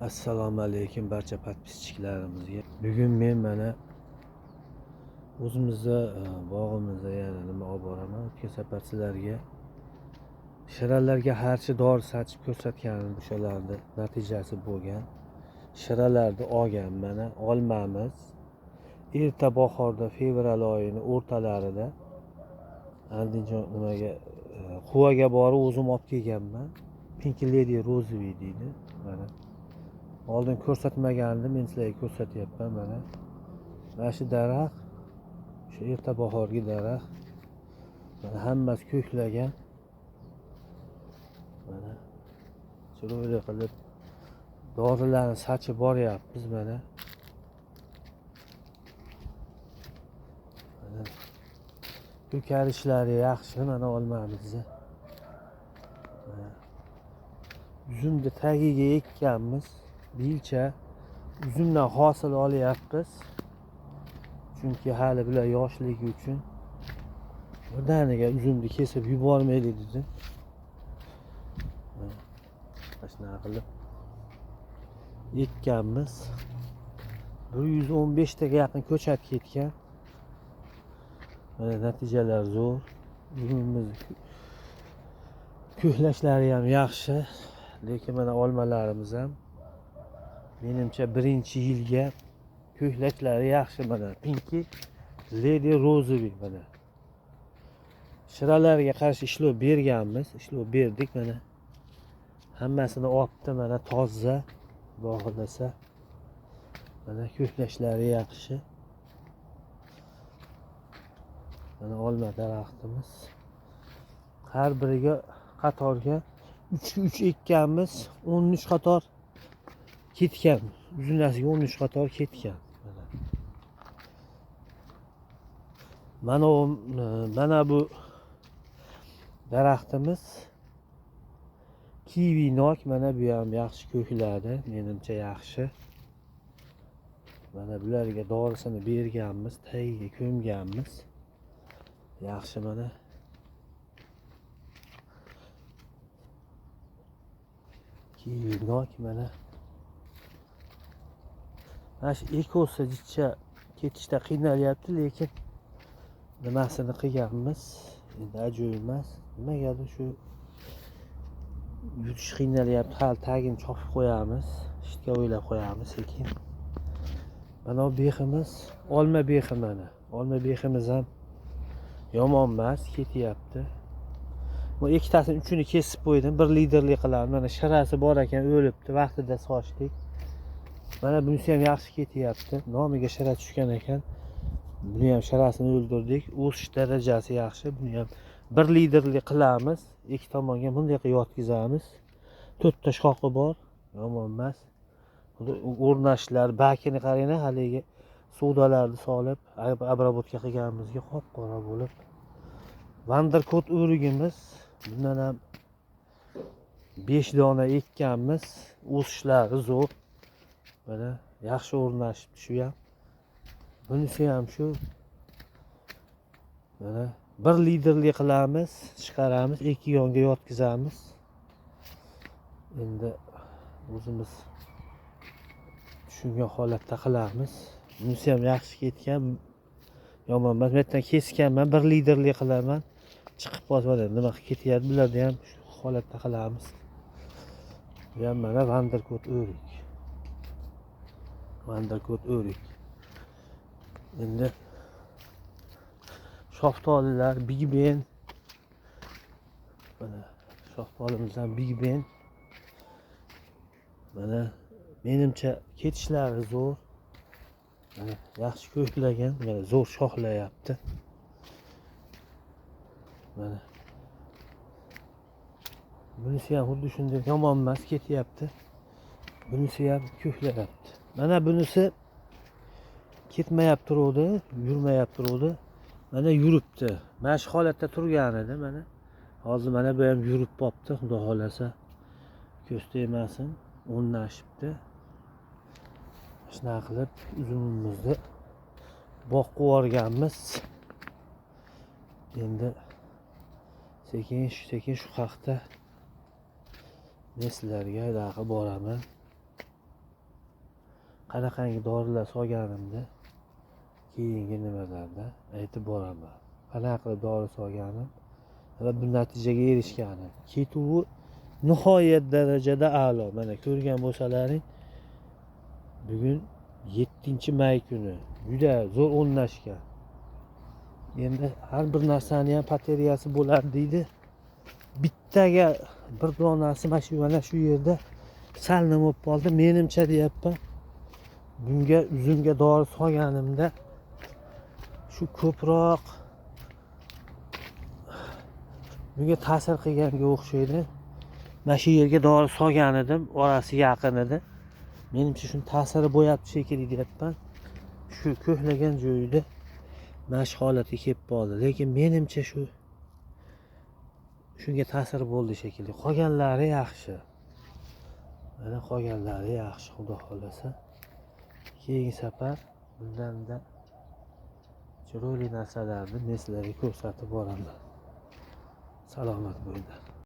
Assalomu alaykum barcha podpischiklarimizga. Bugun men mana o'zimizda bog'imizda yana nima olib boraman. O'tgan safar sizlarga shiralarga qarshi dori sachib ko'rsatganim, o'shalarni natijasi bo'lgan. Shiralarni olgan mana olmamiz. Erta bahorda, fevral oyini o'rtalarida Andijon nimaga Quvaga borib o'zim olib kelganman. Pink Lady Розовый deydi. Mana oldin ko'rsatmagandim, men sizlarga ko'rsatyapman mana. Mana shu daraxt, shu erta bahorgi daraxt. Mana hammasi ko'klagan. Mana chiroyli qilib dorilarni sachib boryapmiz mana. Mana ko'karishlari yaxshi mana olmamizni. Mana uzumni tagiga ekkanmiz. Bilcha uzumdan hosil olyapmiz. Chunki hali bular yoshligi uchun birdaniga uzumni kesib yubormaylik dedim. Mana shunaqa qilib ekkanmiz. 115 taga yaqin ko'chat ketgan. Mana natijalar zo'r. Uzumimiz ko'klashlari ham yaxshi, lekin mana olmalarimiz ham menimcha birinchi yilga ko'klashlari yaxshi mana. Pinki Lady Розовый mana. Shiralarga qarshi ishlov berganmiz, ishlov berdik mana. Hammasini olibdi mana, toza, xudo xohlasa. Mana ko'klashlari yaxshi. Mana olma daraxtimiz. Har biriga qatorga 3 ekkanmiz, 13 qator ketgan. Uzunasiga 13 qator ketgan. Mana mana bu daraxtimiz kivi nok, mana bu ham yaxshi ko'kladi, menimcha yaxshi. Mana bularga dorisini berganmiz, tagiga ko'mganmiz. Yaxshi mana. Kivi nok mana. Mana shu ekosi jicha ketishda qiynalyapti, lekin nimasini qilganmiz. Endi ajoyib emas. Nimagadir shu yurish qiynalyapti. Hali tagini chopib qo'yamiz, shitga o'ylab qo'yamiz sekin. Mana bu beximiz, olma bexi mana. Olma beximiz ham yomon emas, ketyapti. Bu ikkitasini uchini kesib qo'ydim, bir liderlik qilamiz. Mana shirasi bor ekan, o'libdi, vaqtida sochdik. Mana bunisi ham yaxshi ketyapti. Nomiga shira tushgan ekan. Buni ham shirasini o'ldirdik. O'sish darajasi yaxshi. Buni ham bir liderlik qilamiz. Ikki tomonga bunday qilib yotqizamiz. 4 ta shoxi bor, yomon emas. O'rnashlar, bakini qaranglar, haligi suvdalarni solib, обработка qilganimizga qop-qora bo'lib. Vanderkot o'rigimiz, bundan ham 5 dona ekkanmiz. O'sishlari zo'r. Mana yaxshi o'rnashibdi shu ham. Bunisi ham shu. Mana bir liderlik qilamiz, chiqaramiz, ikki yonga yotqizamiz. Endi o'zimiz tushungan holatda qilamiz. Bunisi ham yaxshi ketgan, yomon emas. Bu yerdan kesganman, bir liderlik qilaman. Chiqib qolsa nima qilib ketyapti, bularni ham shu holatda qilamiz. Bu ham mana Vanderkot o'rik. Vanderkot o'rik. Endi shaftolilar, Big Ben. Mana shaftolimizdan Big Ben. Mana menimcha ketishlari zo'r. Mana yaxshi ko'klagan, mana zo'r shoxlayapti. Mana bunisi ham xuddi shunday yomon emas, ketyapti. Bunisi ham ko'klayapti. Mana bunisi ketmayapti turuvdi, yurmayapti turuvdi. Mana yuribdi. Mana shu holatda turgan edi mana. Hozir mana bu ham yurib qopti, xudo xolasa. Ko'z tegmasin, o'rnashibdi. Shunaqa qilib uzumimizni boqib yuborganmiz. Endi sekin shu haqda men sizlarga boraman. Qanaqangi dorilar solganimni keyingi nimalarda aytib boraman. Qanaqa qilib dori solganim va bu natijaga erishganim. Ketuvi nihoyat darajada a'lo. Mana ko'rgan bo'lsalaring, bugun 7 may kuni juda zo'r o'rnashgan. Endi har bir narsani ham потеря si bo'ladi deydi. Bittaga bir donasi mana shu, mana shu yerda sal nima bo'lib qoldi. Menimcha deyapman, bunga, uzumga dori solganimda shu ko'proq bunga ta'sir qilganga o'xshaydi. Mana shu yerga dori solgan edim, orasi yaqin edi. Menimcha, shuni ta'siri bo'lyapti shekilli deyapman. Shu ko'hlagan joyida mana shu holatga kelib qoldi. Lekin menimcha, shu shunga ta'sir bo'ldi shekilli. Qolganlari yaxshi. Mana qolganlari yaxshi, xudo xohlasa. Keyingi safar bundanda chiroyli narsalarni men sizlarga ko'rsatib boraman. Salomat bo'linglar.